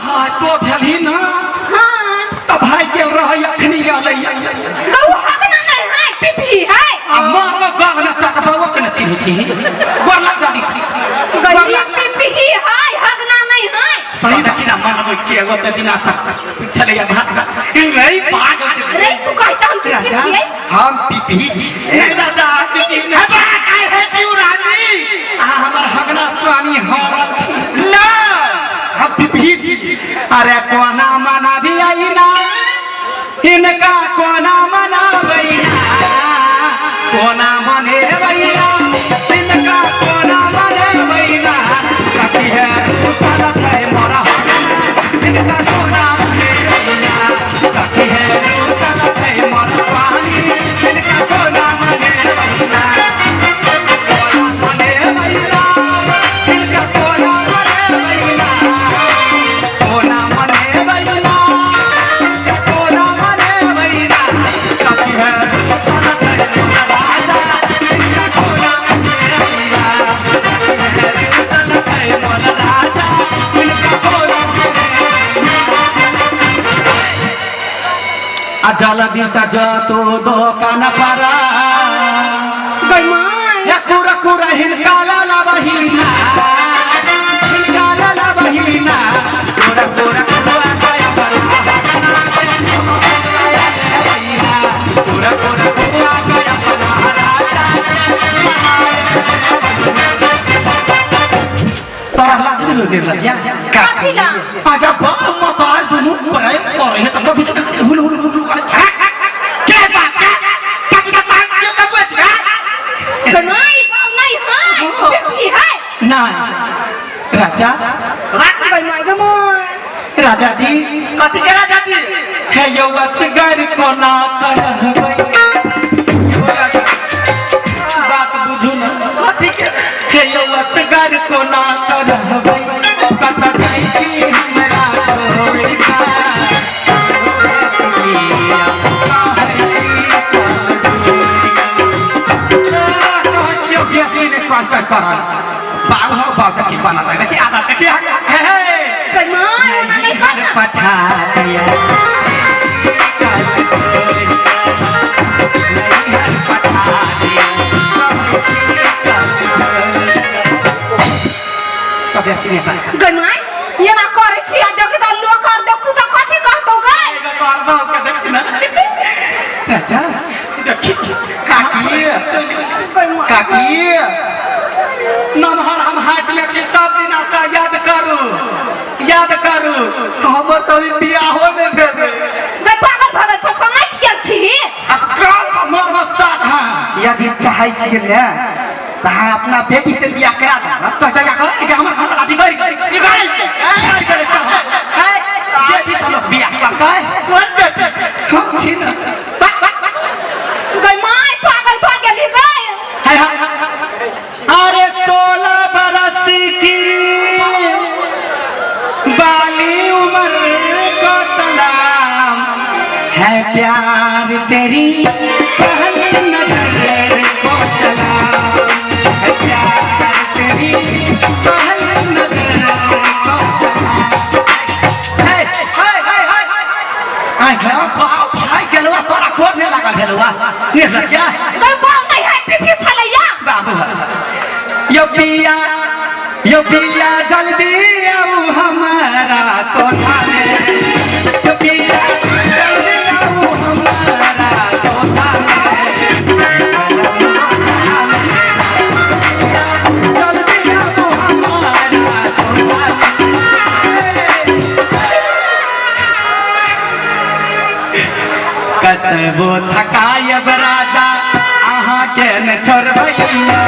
हाँ तो भेलही ना। हाँ। तऽ भाई गेल रहै अखनी अलै। गौ हगना नहीं है, पिपही है। आ मारबो गाल में चटबो के ने चिन्है छी। गोर लग जादी। गई पिपही है, हगना नहीं है। सही देखी ना मनबै छी एगो तऽ दिना सा छलैया भात। रे पागल छै। रे तू कहता हम पिपही राजा। छियै। हम पिपही छियै। नहीं राजा, पिपही नहि। अबा I hate you रानी। अहाँ हमर हगना स्वामी हरत छी। ना, हम पिपही छी। अरे कोना मनाबी ना हिनका, कोना मनाबै ना, कोना मनेबै ना हिनका, कोना मनेबै ना। सखी हे रूसल छै मोर हगना, हिनका कोना मनेबै ना। सखी हे रूसल छै मोर स्वामी, हिनका कोना मनेबै ना। कोना मनेबै ना हिनका, कोना मनेबै ना, कोना मनेबै ना, कोना मनेबै ना। सखी हे रूसल छै मोर राजा, हिनका कोना मनेबै ना। सखी हे रूसल छै मोर राजा, हिनका कोना मनेबै। आ जल्दी से जतो दोकान पर। गई माय। या कुरा कुरा हिनका लाला बहिना, हिनका लाला बहिना। कुरा कुरा कुआ गया बना बहिना, कुरा कुरा कुआ गया बना राजा। तोरा लाज नहीं निर्लज्या? कथी ला? आजा बम मतार दुनू प्रेम करे है तब बीच में हुल हुल हुल करे छै। के बात के कभी का सांग क्यों कब बच गई माय, बाऊ नहीं है, पिपही है। ना राजा। गई माय, गई माय। राजा जी। कथी के राजा जी? हे यौ असगर कोना करहबै यौ राजा, बात बुझू ना। कथी के? हे यौ असगर कोना करहबै, कत जाइ छी हमरा छोड़ि कऽ? कहै छियौ बेसी नहि कह करल बाबू हौ बाबू, देखी बनल देखी आदत देखी। हे हे। गई माय, ओना नहीं करना। पठा दिया, नैहर पठा दिया। तब बेसी नहि बाज। गई माय, एना करै छी आ देखी तऽ लोक आर देखू तऽ कथी कहतौ गई? तोहर बाप के देखी ना राजा, देखी। काकी। गई माय। काकी। नमहर हम हाट ले छी सब दिन आशा, याद करू, याद करू। हमर तऽ अभी बियाहो नहि भेल। गई पागल भगल छौ, समय किया छी? अब काल मर बच्चा। हाँ। यदि चाहै छियै ने तऽ अहाँ अपना बेटी के बियाह करा देब। तो जा कर के हमर घर वाला बिगड़ बिगड़ बिगड़ चल है। बेटी से लोग बियाह करतै? कोन बेटी? हम छी ना। गई माय, पागल भऽ गेली गई। हाय हाय। अरे 16 बरस की बाली उम्र को सलाम है, प्यार तेरी पहली नजर को सलाम है, प्यार तेरी पहली नजर को सलाम। हे हे हे हे, आइ गयो बाप भाई गेलवा, तोरा कोर नहीं लागल भेलवा निर्लज्जा। गई बाऊ नहीं है, पिपही छलैया। बाबू यो पिया, यो पिया, जल्दी आऊ हमारा सोझा में। यो पिया, जल्दी आऊ हमारा सोझा में। जल्दी आऊ हमारा सोझा में। कतबो थकायब राजा, अहाँके न छोड़बैया।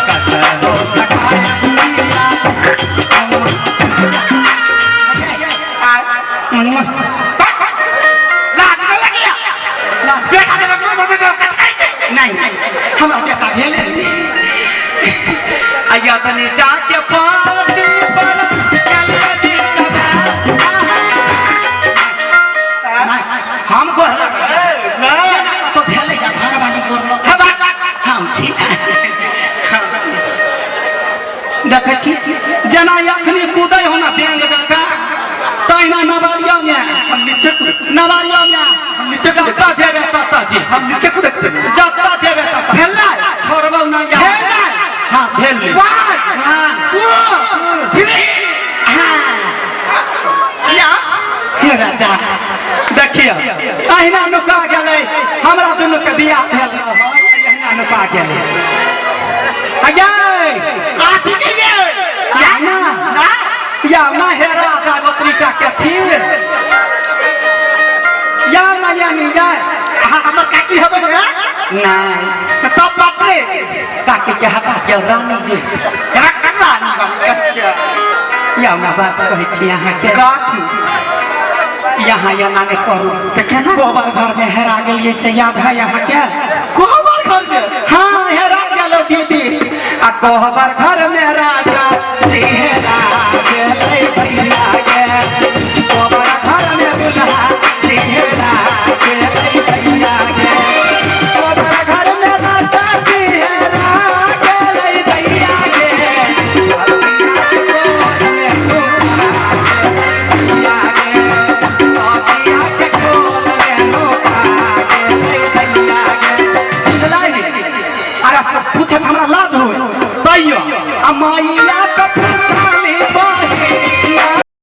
कतबो थकायब पिया। लाज नहि लगैया? लाज। बेटा के मम्मी बाप कथी करै छै? नहीं, हमरा बेटा भेल आया तनी जाके पाटी पर चल जी। हम गोहरा तो भेलै या घरवाली गोरलो। हम छी, हम छी। देखै छी जेना अखनी कूदै हो ना बेंग जकाँ। हम नीचे कूद नवारियो में हम नीचे कूद जत्ता जेबे तत्ता जे हम नीचे कूद जेबै। जत्ता जेबे तत्ता भेलै। छोड़बौ ना या भेलै। हां भेल 1 2 3 हां या हे राजा देखियो अहिना नुका गेलै हमरा दुनू के बियाह भेल रहै अहिना नुका गेलै अये काथी के ये या ना या ना हे राजा गोत्रीटा के छी या ना या नी या अहाँ हमर काकी हेबै ने नहीं तब बाप रे काकी के हटा गेल रानी जी एकरा कन्ना निकाल या ना बात कहै छी अहाँके काकी यहाँ एना नहि करू तऽ केना? कोबर घर में हेरा गेलियै से याद है अहाँके कोहबर घर में हाँ हेरा गेलो दीदी आ कोहबर घर में राजा जी हेरा गेलै भैया गे कोहबर घर में दुल्हा जी हेरा गेलै भैया गे कोहबर घर में राजा जी हेरा गेलै भैया गे भैया के कोल में दुल्हा गेलै भैया गे भैया के कोल में दुल्हा गेलै भैया गे अरे सब पूछत हमरा